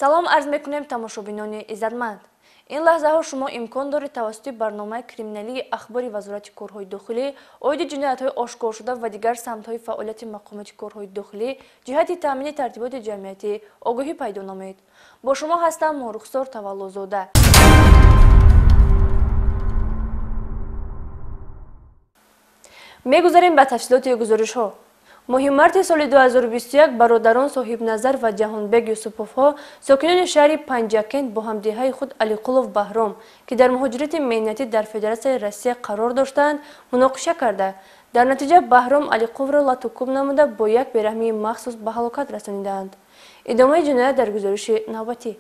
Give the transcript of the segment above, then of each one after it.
Салом арз мекунем тамошобинони иззатманд. Ин лаҳзаҳо шумо имкон доред тавассути барномаи криминалии ахбори Вазорати корҳои дохилӣ оиди ҷиноятҳои ошкоршуда ва дигар самтҳои фаъолияти мақомоти корҳои дохилӣ ҷиҳати таъмини тартиботи ҷамъиятӣ огоҳӣ пайдо намоед. Бо шумо ҳастам Морухсор Таваллозода. Мегузарем ба тафсилоти гузоришҳо. Моҳи марти соли 2021 бародарон Соҳибназар ва Ҷаҳонбек Юсуповҳо сокинони шаҳри Панҷакент бо ҳамдиҳаи худ Алиқулов Баҳром, ки дар муҳоҷирати меҳнатӣ дар Федератсияи Россия қарор доштанд, муноқиша карда. Дар натиҷа Баҳром Алиқуловро латукӯб намуда бо як бераҳмии махсус ба ҳалокат расонидаанд. Идомаи ҷиноят дар гузориши навбатӣ.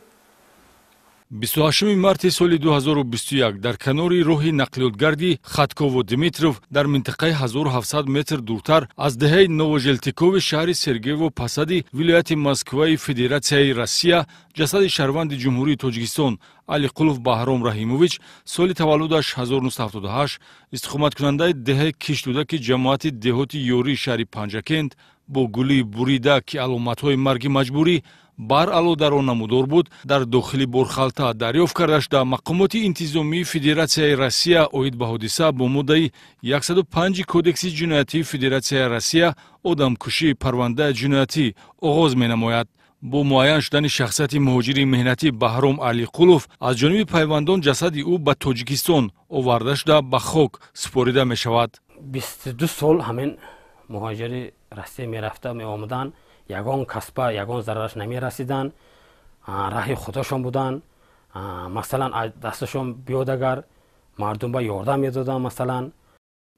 28 марти соли 2021 дар канори роҳи нақлиётгарди Хаткову Димитров дар минтақаи 1700 метр дуртар аз деҳаи Новожелтикови шаҳри Сергеево Посади вилояти Москваи Федератсияи Россия ҷасади шаҳрванди Ҷумҳурии Тоҷикистон Алиқулов Баҳром Раҳимович соли таваллудаш 1978 истиқоматкунандаи деҳаи Киштудаки ҷамоати деҳоти Ёрии шаҳри Панҷакент бо гулии бурида, ки аломатҳои марги маҷбурӣ баръало дар он намудор буд, дар дохили борхалта дарёфт карда шуда. Мақомоти интизомии Федератсияи Россия оид ба ҳодиса бо моддаи 105 Кодекси ҷиноятии Федератсияи Россия одамкушӣ парвандаи ҷиноятӣ оғоз менамояд. Бо муайян шудани шахсияти муҳоҷири меҳнатӣ Баҳром Алиқулов аз ҷониби пайвандон ҷасади ӯ ба Тоҷикистон оварда шуда ба хок супорида мешавад. 22 сол ҳамин муҳоҷири Россия мерафта меомаданд, ягон касба ягон зарараш намерасиданд, раҳи худошон буданд. Масалан, аз дасташон биёд агар мардум ба ёрдам медоданд. Масалан,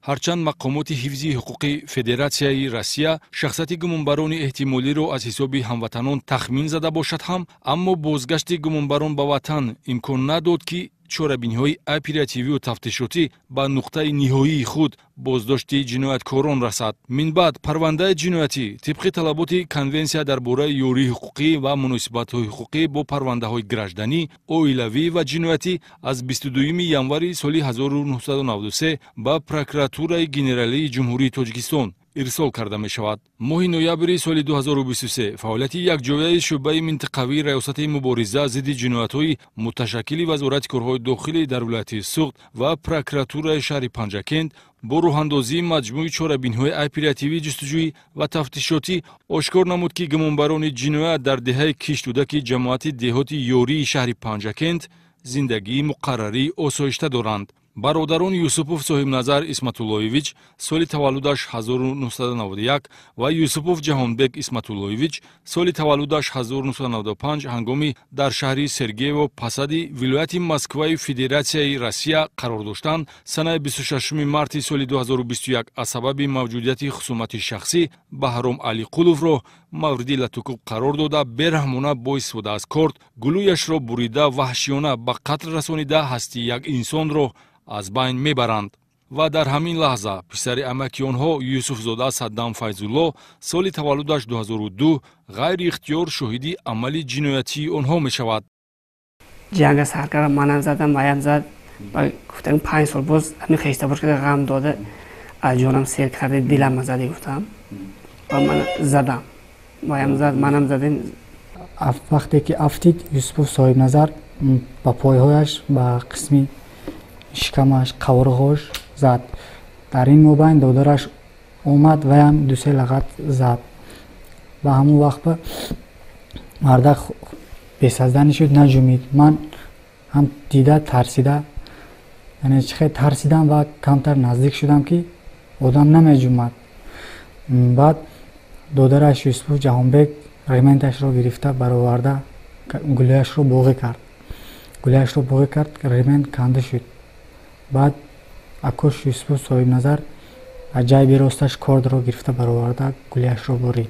ҳарчанд мақомоти ҳифзи ҳуқуқи Федератсияи Россия шахсияти гумонбарони эҳтимолиро аз ҳисоби ҳамватанон тахмин зада бошад ҳам, аммо бозгашти гумонбарон ба ватан имкон надод, ки чорабиниҳои оперативию тафтишотӣ ба нуқтаи ниҳоии худ боздошти ҷинояткорон расад. Минбаъд парвандаи ҷиноятӣ тибқи талаботи Конвенсия дар бораи ёрии ҳуқуқӣ ва муносибатҳои ҳуқуқӣ бо парвандаҳои гражданӣ, оилавӣ ва ҷиноятӣ аз 22 январи соли 1993 ба Прокуратураи Генералии Ҷумҳурии Тоҷикистон ирсол карда мешавад. Моҳи ноябри соли 2023 фаъолияти якҷояи шӯъбаи минтақавии Раёсати мубориза зидди ҷиноятҳои муташаккили Вазорати корҳои дохилӣ дар вилояти Суғд ва прокуратураи шаҳри Панҷакент бо роҳандозии маҷмӯи чорабиниҳои оперативӣ, ҷустуҷӯӣ ва тафтишотӣ ошкор намуд, ки гумонбарони ҷиноят дар деҳаи Киштудаки ҷамоати деҳоти Ёрии шаҳри Панҷакент зиндагии муқаррарии осоишта доранд. Бародарон Юсупов Соҳибназар Исматуллоевич соли таваллудаш 1991 ва Юсупов Ҷаҳонбек Исматуллоевич соли таваллудаш 1995 ҳангоми дар шаҳри Сергеево Посади вилояти Москваи Федератсияи Россия қарор доштанд, санаи 26 марти соли 2021 аз сабаби мавҷудияти хусумати шахсӣ Баҳром Алиқуловро мавриди латукӯб қарор дода, бераҳмона бо истифода аз корд гулӯяшро бурида ваҳшиёна ба қатл расонида ҳастии як инсонро аз байн мебаранд. Ва дар ҳамин лаҳза писари амаки онҳо Юсуфзода Саддам Файзулло соли таваллудаш 2002 ғайриихтиёр шоҳиди амали ҷиноятии онҳо мешавад. Ҷанга сар кардам, манам задам, ваям зад. Гуфтам 5 сол боз ҳамин хештабор карда ғам дода, аз ҷонам сер карда, дилам зади гуфтам. Ва ман задам. Ваям зад, манам задем. Вақте ки афтид, Юсупов Соҳибназар ба пойҳояш, ба қисми шикамаш, қаврғош зад. Дар ин мобайн додараш омад, ваям дусе лағат зад. Ба ҳамон вақт мардак бесазданӣ шуд, наҷумид. Ман ҳам дида тарсида, яъне чӣ хел тарсидам ва камтар наздик шудам, ки одам намеҷумад. Баъд додараш Юсупов Ҷаҳонбек ременташро гирифта бароварда гулӯяшро боғӣ кард. Гулӯяшро боғӣ кард, ремент канда шуд. Баъд акош Юсупов Соҳибназар аз ҷайби росташ кордро гирифта бароварда гулияшро бурид.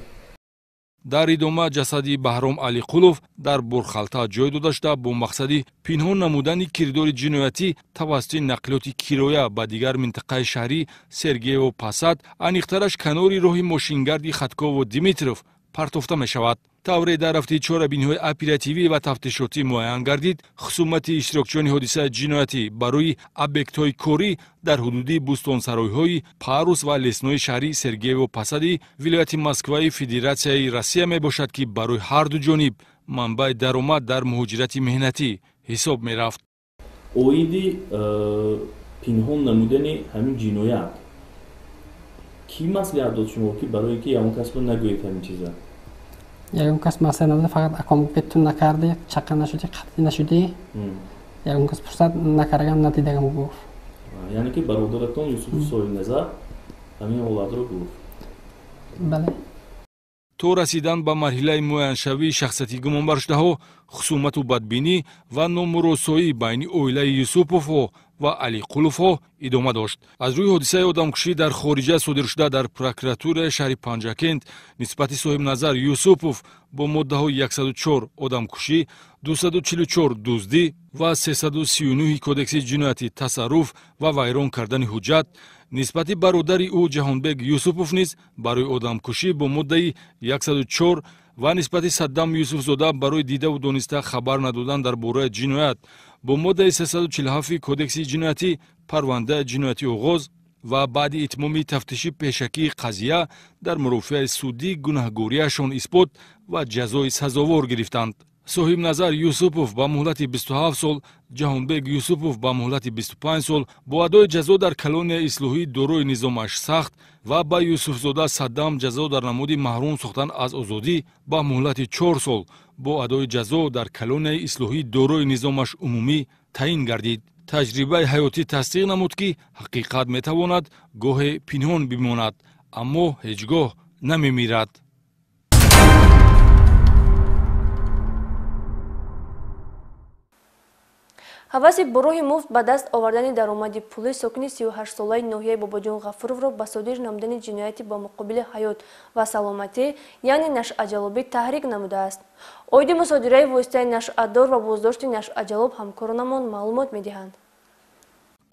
Дар идома ҷасади Баҳром Алиқулов дар борхалта ҷой дода шуда бо мақсади пинҳон намудани кирдори ҷиноятӣ тавассути нақлиёти кироя ба дигар минтақаи шаҳрӣ Сергеево Посад, аниқтараш канори роҳи мошингарди Хаткову Димитров партофта мешавад. Тавре дар рафти чорабиниҳои оперативӣ ва тафтишотӣ муайян гардид, хусумати иштирокчиёни ҳодисаи ҷиноятӣ барои объектҳои корӣ дар ҳудуди бӯстонсаройҳои Парус ва Леснои шаҳри Сергеево Посади вилояти Москваи Федератсияи Россия мебошад, ки барои ҳарду ҷониб манбаи даромад дар муҳоҷирати меҳнатӣ ҳисоб мерафт. Оиди пинҳон намудани ҳамин ҷиноят кӣ маслиҳат дод шумо, ки барои ки ягон касро нагӯед ҳамин чиза? Ягон кас маслиҳат надод, фақат аком гуфт ту накардӣ, чақа нашудӣ, қатлӣ нашудӣ. Ягон кас пурсад накардагам, надидагам гуфт. Яъне ки бародаратон Юсуф Соҳибназар ҳамин ҳолатро гуфт? Бале. То расидан ба марҳилаи муайяншавии шахсияти гумонбаршудаҳо, хусумату бадбинӣ ва номуросоӣ байни оилаи Юсуповҳо ва Алиқуловҳо идома дошт. Аз рӯи ҳодисаи одамкушӣ дар хориҷа содиршуда дар прокуратураи шаҳри Панҷакент нисбати Соҳибназар Юсупов бо моддаҳои 104 одамкушӣ, 244 дуздӣ ва 339 кодекси ҷиноятӣ тасарруф ва вайрон кардани ҳуҷҷат, нисбати бародари ӯ Ҷаҳонбег Юсупов низ барои одамкушӣ бо моддаи 104 ва нисбати Саддам Юсуфзода барои дидаву дониста хабар надодан дар бораи ҷиноят бо моддаи 347 кодекси ҷиноятӣ парвандаи ҷиноятӣ оғоз ва баъди итмоми тафтиши пешакии қазия дар мурофиаи судӣ гунаҳгориашон исбот ва ҷазои сазовор гирифтанд. Соҳибназар Юсупов ба муҳлати 27 сол, Ҷаҳонбег Юсупов ба муҳлати 25 сол бо адои ҷазо дар колонияи ислоҳии дорои низомаш сахт ва ба Юсуфзода Саддам ҷазо дар намуди маҳрум сохтан аз озодӣ ба муҳлати 4 сол бо адои ҷазо дар колонияи ислоҳии дорои низомаш умумӣ таъин гардид. Таҷрибаи ҳаётӣ тасдиқ намуд, ки ҳақиқат метавонад гоҳе пинҳон бимонад, аммо ҳеҷ гоҳ намемирад. Ҳаваси бо роҳи муфт ба даст овардани даромади пулӣ сокини 38-солаи ноҳияи Бобоҷон Ғафуровро ба содир намудани ҷинояти ба муқобили ҳаёт ва саломатӣ, яъне нашъаҷалобӣ таҳрик намудааст. Оиди мусодираи воситаи нашъадор ва боздошти нашъаҷалоб ҳамкоронамон маълумот медиҳанд.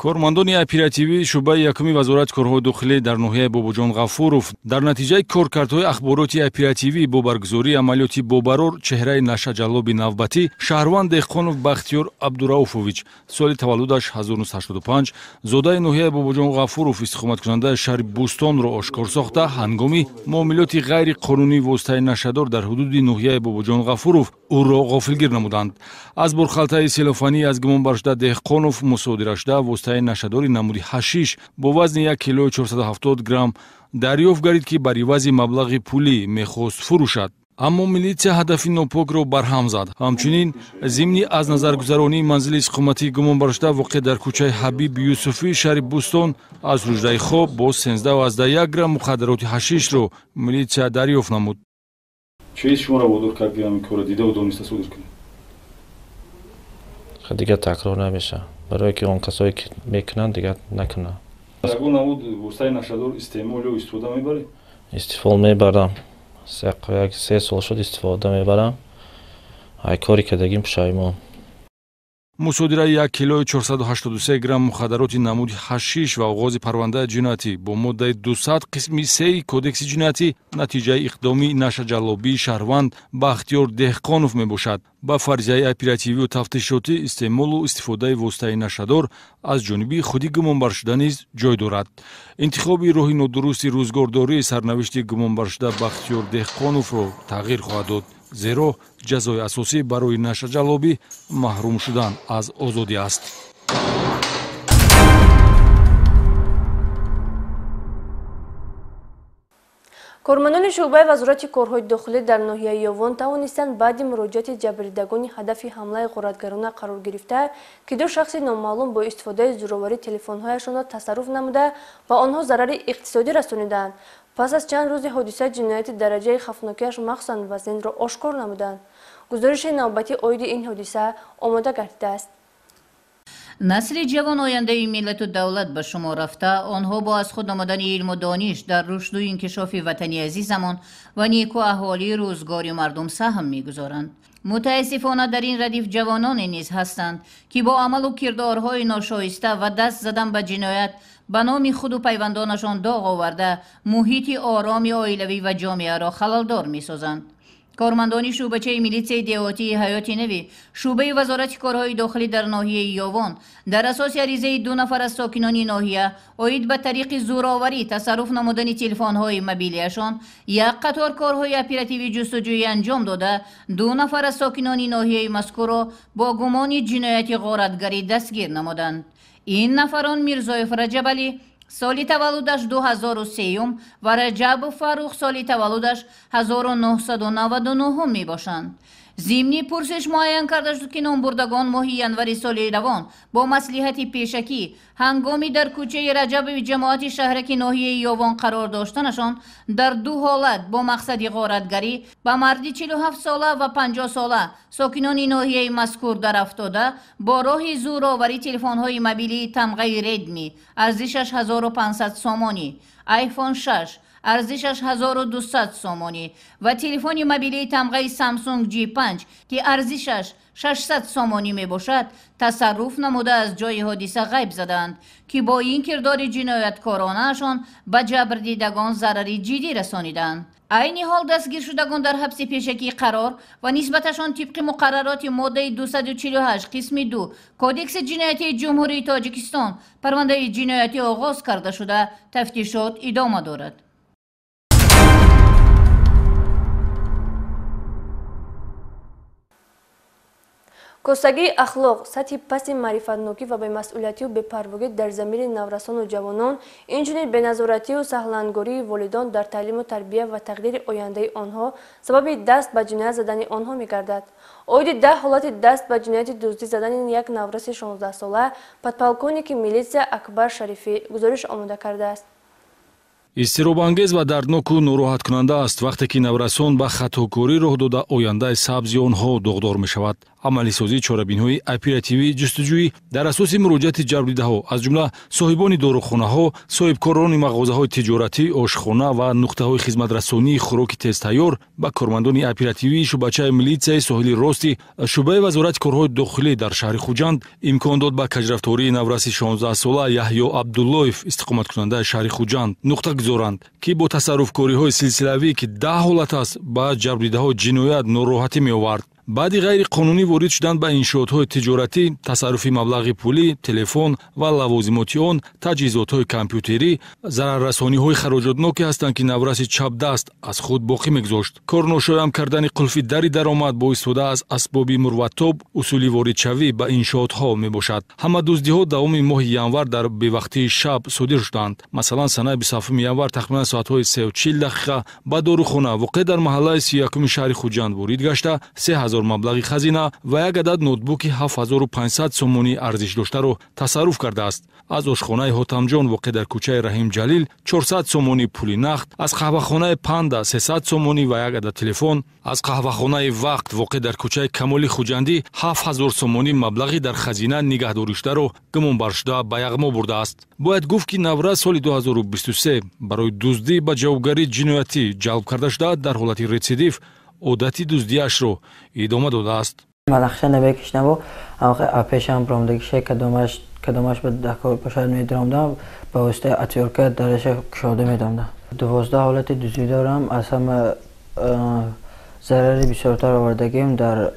Кормандони оперативии шӯъбаи якуми вазорати корҳои дохилӣ дар ноҳияи Бобоҷон Ғафуров дар натиҷаи коркардҳои ахбороти оперативӣ бо баргузории амалиёти бобарор чеҳраи нашъаҷалоби навбатӣ шаҳрванд Деҳқонов Бахтиёр Абдурауфович, соли таваллудаш 1985, зодаи ноҳияи Бобоҷон Ғафуров, истиқоматкунандаи шаҳри Бӯстонро ошкор сохта, ҳангоми муомилоти ғайриқонунии воситаи нашъадор дар ҳудуди ноҳияи Бобоҷон Ғафуров ӯро ғофилгир намуданд. Аз бурхалтаи селофанӣ аз гумонбаршуда Деҳқонов мусодира шуда воситаи нашъадори намуди ҳашиш бо вазни 1 килою 470 грамм дарёфт гардид, ки бар ивази маблағи пулӣ мехост фурӯшад. Аммо милитсия ҳадафи нопокро барҳам зад. Ҳамчунин зимни аз назаргузаронии манзили истиқоматии гумонбаршуда воқеъ дар кӯчаи Ҳабиб Юсуфӣ шаҳри Бӯстон аз ҳуҷраи хоб бо 13,1 грамм мухаддароти ҳашишро милитсия дарёфт намуд. Чиз шуморо водор кард, ки ҳамин корро дидаву дониста содир кунед? Дигар такрор намешавад. Барое ки он касое ки мекунанд, дигар накунанд. Ягон намуд воситаи нашъадор истеъмол ё истифода мебаред? Истифода мебарам. 3 сол шуд истифода мебарам. Ай кори кардагим пушаймон. Мусодираи 1 килои 483 грамм мухаддароти намуди ҳашиш ва оғози парвандаи ҷиноятӣ бо моддаи 200 қисми 3 кодекси ҷиноятӣ натиҷаи иқдоми нашъаҷалобии шаҳрванд Бахтиёр Деҳқонов мебошад. Ба фарзияи оперативию тафтишотӣ истеъмолу истифодаи воситаи нашъадор аз ҷониби худи гумонбаршуда низ ҷой дорад. Интихоби роҳи нодурусти рӯзгордории сарнавишти гумонбаршуда Бахтиёр Деҳқоновро тағйир хоҳад дод, зеро ҷазои асосӣ барои нашъаҷалобӣ маҳрум шудан аз озодӣ аст. Кормандони шӯъбаи вазорати корҳои дохилӣ дар ноҳияи Ёвон тавонистанд баъди муроҷиати ҷабрдидагони ҳадафи ҳамлаи ғоратгарона қарор гирифта, ки ду шахси номаълум бо истифодаи зӯроварӣ телефонҳояшонро тасарруф намуда ба онҳо зарари иқтисодӣ расонидаанд. Пас аз чанд рӯзи ҳодиса ҷинояти дараҷаи хавфнокиаш махсусан вазнинро ошкор намуданд. Гузориши навбатӣ оиди ин ҳодиса омода гардидааст. Насли ҷавон ояндаи миллату давлат ба шумо рафта, онҳо бо аз худ намудани илму дониш дар рушду инкишофи ватани азизамон ва неку аҳолии рӯзгори мардум саҳм мегузоранд. Мутаассифона дар ин радиф ҷавононе низ ҳастанд, ки бо амалу кирдорҳои ношоиста ва даст задан ба ҷиноят ба номи худу пайвандонашон доғ оварда муҳити ороми оилавӣ ва ҷомеаро халалдор месозанд. Кормандони шӯъбачаи милитсияи деҳотии Ҳаёти Навӣ шӯъбаи Вазорати корҳои дохилӣ дар ноҳияи Ёвон дар асоси аризаи 2 нафар аз сокинони ноҳия оид ба тариқи зӯроварӣ тасарруф намудани телефонҳои мобилиашон як қатор корҳои оперативӣ ҷустуҷӯӣ анҷом дода, 2 нафар аз сокинони ноҳияи мазкурро бо гумони ҷинояти ғоратгарӣ дастгир намуданд. Ин нафарон Мирзоев Раҷабалӣ соли таваллудаш 2003 ва Раҷабов Фаррух соли таваллудаш 1999 мебошанд. Зимни пурсиш муайян карда шуд, ки номбурдагон моҳи январи соли равон бо маслиҳати пешакӣ ҳангоми дар кӯчаи Раҷабови ҷамоати шаҳраки ноҳияи Ёвон қарор доштанашон дар 2 ҳолат бо мақсади ғоратгарӣ ба марди 47 сола ва 50 сола сокинони ноҳияи мазкур дарафтода бо роҳи зӯроварӣ телефонҳои мобилии тамғаи Redmi арзишаш 1500 сомонӣ, iPhone 6 арзишаш 1200 сомонӣ ва телефони мобилии тамғаи Samsung G5 ки арзишаш 600 сомонӣ мебошад тасарруф намуда аз ҷои ҳодиса ғайб заданд, ки бо ин кирдори ҷинояткоронаашон ба ҷабрдидагон зарари ҷиддӣ расониданд. Айни ҳол дастгиршудагон дар ҳабси пешакӣ қарор ва нисбаташон тибқи муқаррароти моддаи 248 қисми 2 Кодекси ҷиноятии Ҷумҳурии Тоҷикистон парвандаи ҷиноятӣ оғоз карда шуда, тафтишот идома дорад. Костагии ахлоқ, сатҳи пасти маърифатнокӣ ва бемасъулиятию бепарвогӣ дар замири наврасону ҷавонон, инчунин беназоратию саҳлангории волидон дар таълиму тарбия ва тақдири ояндаи онҳо сабаби даст ба ҷиноят задани онҳо мегардад. Оиди 10 ҳолати даст ба ҷинояти дуздӣ задани як навраси 16-сола подполковники милитсия Акбар Шарифӣ гузориш омода кардааст. Изтиробангез ва дардноку нороҳаткунанда аст вақте ки наврасон ба хатокорӣ роҳ дода ояндаи сабзи онҳо доғдор мешавад. Амалисозии чорабиниҳои оперативӣ ҷустуҷӯӣ дар асоси муроҷиати ҷабрдидаҳо аз ҷумла соҳибони дорухонаҳо, соҳибкорони мағозаҳои тиҷоратӣ, ошхона ва нуқтаҳои хизматрасонии хӯроки тезтайёр ба кормандони оперативии шӯъбачаи милитсияи соҳили рости шӯъбаи Вазорати корҳои дохилӣ дар шаҳри Хуҷанд имкон дод ба каҷрафтории навраси 16-сола Яҳё Абдуллоев истиқоматкунандаи шаҳри Хуҷанд нуқта гузоранд, ки бо тасарруфкориҳои силсилавӣ, ки 10 ҳолат аст, ба ҷабрдидаҳо ҷиноят нороҳатӣ меовард. Баъди ғайриқонунӣ ворид шудан ба иншоотҳои тиҷоратӣ, тасарруфи маблағи пулӣ, телефон ва лавозимоти он, таҷҳизотҳои компютерӣ, зараррасониҳои хароҷотноке ҳастанд, ки навраси чапдаст аз худ боқӣ мегузошт. Корношоям кардани қулфи дари даромад бо истифода аз асбоби мурватоб усули воридшавӣ ба иншоотҳо мебошад. Ҳама дуздиҳо давоми моҳи январ дар бевақтии шаб содир шуданд. Масалан, санаи 27 январ тахминан соатҳои 3:40 ба дорухона воқеъ дар маҳаллаи 31 шаҳри Хуҷанд ворид гашта, 3000 маблағи хазина ва як адад ноутбуки 7500 сомонӣ арзиш доштаро тасарруф кардааст. Аз ошхонаи Ҳотамҷон воқеъ дар кӯчаи Раҳим Ҷалил 400 сомонӣ пули нақд, аз қаҳвахонаи Панда 300 сомонӣ ва як адад телефон, аз қаҳвахонаи Вақт воқеъ дар кӯчаи Камоли Хуҷандӣ 7000 сомонӣ маблағи дар хазина нигаҳдоришударо гумонбаршуда ба яғмо бурдааст. Бояд гуфт, ки наврас соли 2023 барои дуздӣ ба ҷавобгарии ҷиноятӣ ҷалб карда шуда, дар ҳолати рецидив одати дуздиашро идома додааст. Нақша намекишнаву пешам бромдагиша кадомаш ба дакор бошад медиромдам, ба воситаи отвёрка дараша кушода медомдам. 12 ҳолати дуздӣ дорам. Аз ҳама зарари бисёртар овардагим дар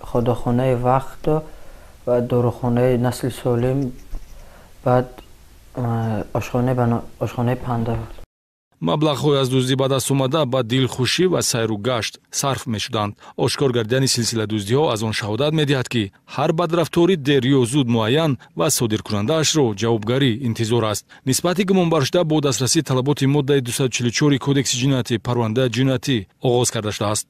ходохонаи Вақт ва дорухонаи Насли Солим, баъд ошхонаи Панда. Маблағҳои аз дуздӣ ба даст омада ба дилхушӣ ва сайру гашт сарф мешуданд. Ошкор гардидани силсиладуздиҳо аз он шаҳодат медиҳад, ки ҳар бадрафторӣ дер ё зуд муайян ва содиркунандаашро ҷавобгарӣ интизор аст. Нисбати гумонбаршуда бо дастрасии талаботи моддаи 244 Кодекси ҷиноятӣ парвандаи ҷиноятӣ оғоз карда шудааст.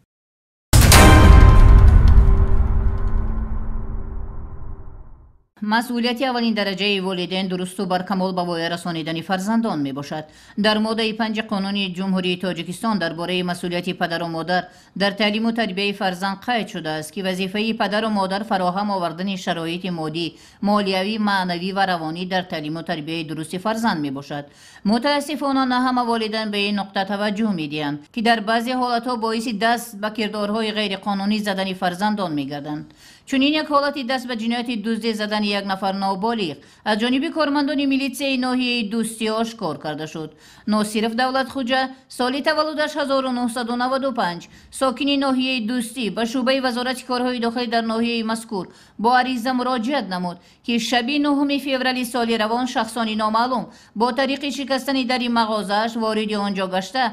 Масъулияти аввалин дараҷаи волидайн дурусту баркамол ба воя расонидани фарзандон мебошад. Дар моддаи 5 Қонуни Ҷумҳурии Тоҷикистон дар бораи масъулияти падару модар дар таълиму тарбияи фарзанд қайд шудааст, ки вазифаи падару модар фароҳам овардани шароити моддӣ, молиявӣ, маънавӣ ва равонӣ дар таълиму тарбияи дурусти фарзанд мебошад. Мутаассифона, на ҳама волидайн ба ин нуқта таваҷҷӯҳ медиҳанд, ки дар баъзе ҳолатҳо боиси даст ба кирдорҳои ғайриқонунӣ задани фарзандон мегарданд. Чунин як ҳолати даст ба ҷинояти дуздӣ задани як нафар ноболиғ аз ҷониби кормандони милитсияи ноҳияи Дӯстӣ ошкор карда шуд. Носиров Давлатхуҷа соли таваллудаш 1995, сокини ноҳияи Дӯстӣ, ба шӯъбаи Вазорати корҳои дохилӣ дар ноҳияи мазкур бо ариза муроҷиат намуд, ки шаби 9 феврали соли равон шахсони номаълум бо тариқи шикастани дари мағозааш вориди он ҷо гашта,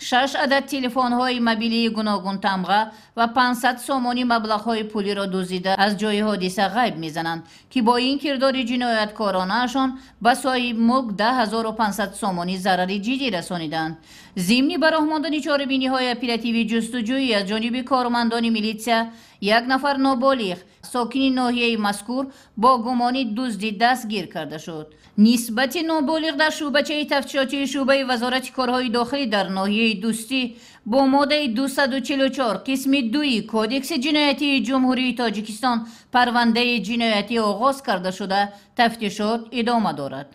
6 адад телефонҳои мобилии гуногунтамға ва 500 сомонӣ маблағҳои пулиро дуздида аз ҷои ҳодиса ғайб мезананд, ки бо ин кирдори ҷинояткоронаашон ба соҳибмулк 10500 сомонӣ зарари ҷиддӣ расониданд. Зимни ба роҳ мондани чорабиниҳои оперативии ҷустуҷӯӣ аз ҷониби кормандони милитсия як нафар ноболиғ, сокини ноҳияи мазкур, бо гумони дуздӣ дастгир карда шуд. Нисбати ноболиғ дар шӯъбачаи тафтишотии шӯъбаи Вазорати корҳои дохилӣ дар ноҳияи Дӯстӣ бо моддаи 244 қисми 2 Кодекси ҷиноятии Ҷумҳурии Тоҷикистон парвандаи ҷиноятӣ оғоз карда шуда, тафтишот идома дорад.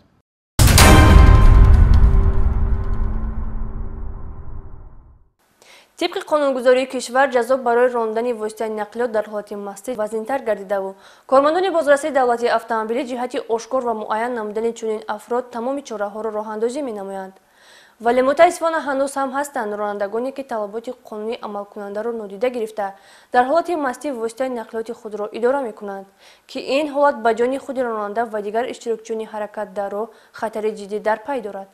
Тибқи қонунгузории кишвар ҷазо барои рондани воситаи нақлиёт дар ҳолати мастӣ вазнинтар гардидаву кормандони бозрасии давлатии автомобилӣ ҷиҳати ошкор ва муайян намудани чунин афрод тамоми чораҳоро роҳандозӣ менамоянд. Вале мутаассифона ҳанӯз ҳам ҳастанд ронандагоне, ки талаботи қонунии амалкунандаро нодида гирифта, дар ҳолати мастӣ воситаи нақлиёти худро идора мекунанд, ки ин ҳолат ба ҷони худи ронанда ва дигар иштирокчиёни ҳаракат дар роҳ хатари ҷиддӣ дар пай дорад.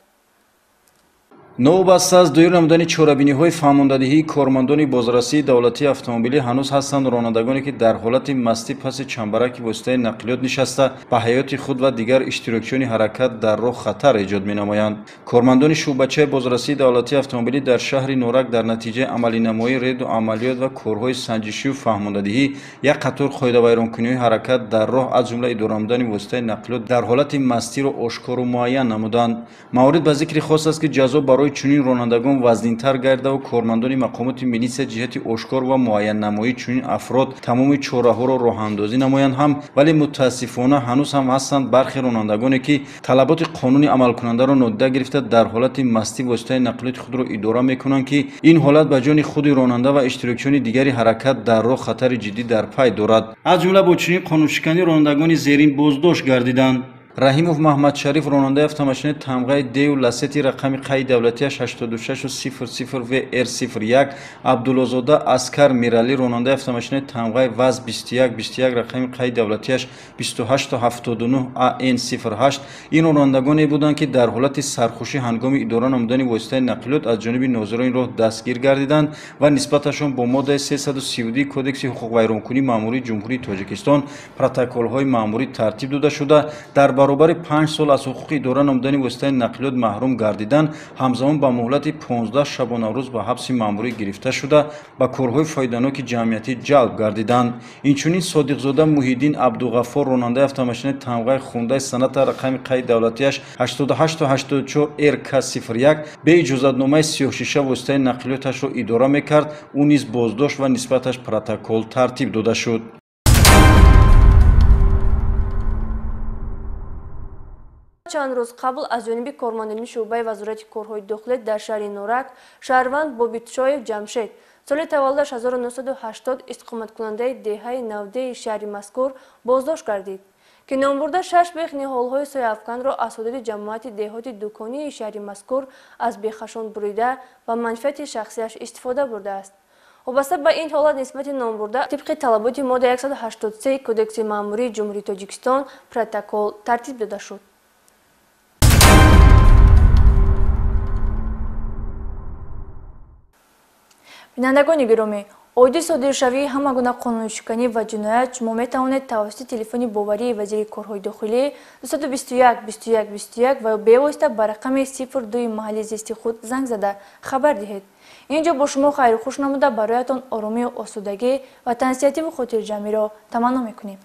Новобаста аз доир намудани чорабиниҳои фаҳмондадиҳии кормандони бозрасии давлатии автомобилӣ ҳанӯз ҳастанд ронандагоне, ки дар ҳолати мастӣ паси чамбараки воситаи нақлиёт нишаста ба ҳаёти худ ва дигар иштирокчиёни ҳаракат дар роҳ хатар эҷод менамоянд. Кормандони шӯъбачаи бозрасии давлатии автомобилӣ дар шаҳри Норак дар натиҷаи амалинамоии реду амалиёт ва корҳои санҷишию фаҳмондадиҳӣ як қатор қоидавайронкуниҳои ҳаракат дар роҳ, аз ҷумла идора намудани воситаи нақлиёт дар ҳолати мастиро ошкору муайян намуданд. Маврид ба зикри хос аст, ки ҷазо барои чунин ронандагон вазнинтар гардаву кормандони мақомоти милитсия ҷиҳати ошкор ва муайяннамоии чунин афрод тамоми чораҳоро роҳандозӣ намоянд ҳам, вале мутаассифона ҳанӯз ҳам ҳастанд бархе ронандагоне, ки талаботи қонуни амалкунандаро нодида гирифта дар ҳолати мастӣ воситаи нақлиёти худро идора мекунанд, ки ин ҳолат ба ҷони худи ронанда ва иштирокчиёни дигари ҳаракат дар роҳ хатари ҷиддӣ дар пай дорад. Аз ҷумла бо чунин қонуншиканӣ ронандагони зерин боздошт гардиданд. Раҳимов Маҳмадшариф, ронандаи автомошинаи тамғаи Деу Ласети рақами қайди давлатиаш 8600 VR01, Абдуллозода Аскар Миралӣ, ронандаи автомошинаи тамғаи ВАЗ 2121 рақами қайди давлатиаш 2879 AN08. Ин ронандагоне буданд, ки дар ҳолати сархӯшӣ ҳангоми идора намудани воситаи нақлиёт аз ҷониби нозирони роҳ дастгир гардиданд ва нисбаташон бо моддаи 332 Кодекси ҳуқуқвайронкунии маъмурии Ҷумҳурии Тоҷикистон протоколҳои маъмурӣ тартиб дода шуда, дар баробари 5 сол аз ҳуқуқи идора намудани воситаи нақлиёт маҳрум гардидан, ҳамзамон ба муҳлати 15 шабонарӯз ба ҳабси маъмурӣ гирифта шуда, ба корҳои фоиданоки ҷамъиятӣ ҷалб гардиданд. Инчунин Содиқзода Муҳиддин Абдуғаффор, ронандаи автомошинаи тамғаи Хундай Соната рақами қайди давлатиаш 8884 RK01, бе иҷозатномаи сиёҳшиша воситаи нақлиёташро идора мекард, ӯ низ боздошт ва нисбаташ протокол тартиб дода шуд. Чанд рӯз қабл аз ҷониби кормандони шӯъбаи Вазорати корҳои дохилӣ дар шаҳри Норак шаҳрванд Бобитшоев Ҷамшед, соли таваллудаш 1980, истиқоматкунандаи деҳаи Навдеи шаҳри мазкур боздошт гардид, ки номбурда 6 бех ниҳолҳои сояафканро аз ҳудуди ҷамоати деҳоти дуконии шаҳри мазкур аз бехашон бурида ба манфиати шахсияш истифода бурдааст. Вобаста ба ин ҳолат нисбати номбурда тибқи талаботи моддаи 183 Кодекси маъмурии Ҷумҳурии Тоҷикистон протокол тартиб дода шуд. Бинандагони гиромӣ, оиди содиршавии ҳама гуна қонуншиканӣ ва ҷиноят шумо метавонед тавассути телефони боварии вазири корҳои дохилӣ 221 21 21 ва ё бевосита ба рақами 02 маҳалли зисти худ занг зада хабар диҳед. Ин ҷо бо шумо хайру хуш намуда бароятон оромию осудагӣ ва тансиҳативу хотирҷамъиро таманно мекунем.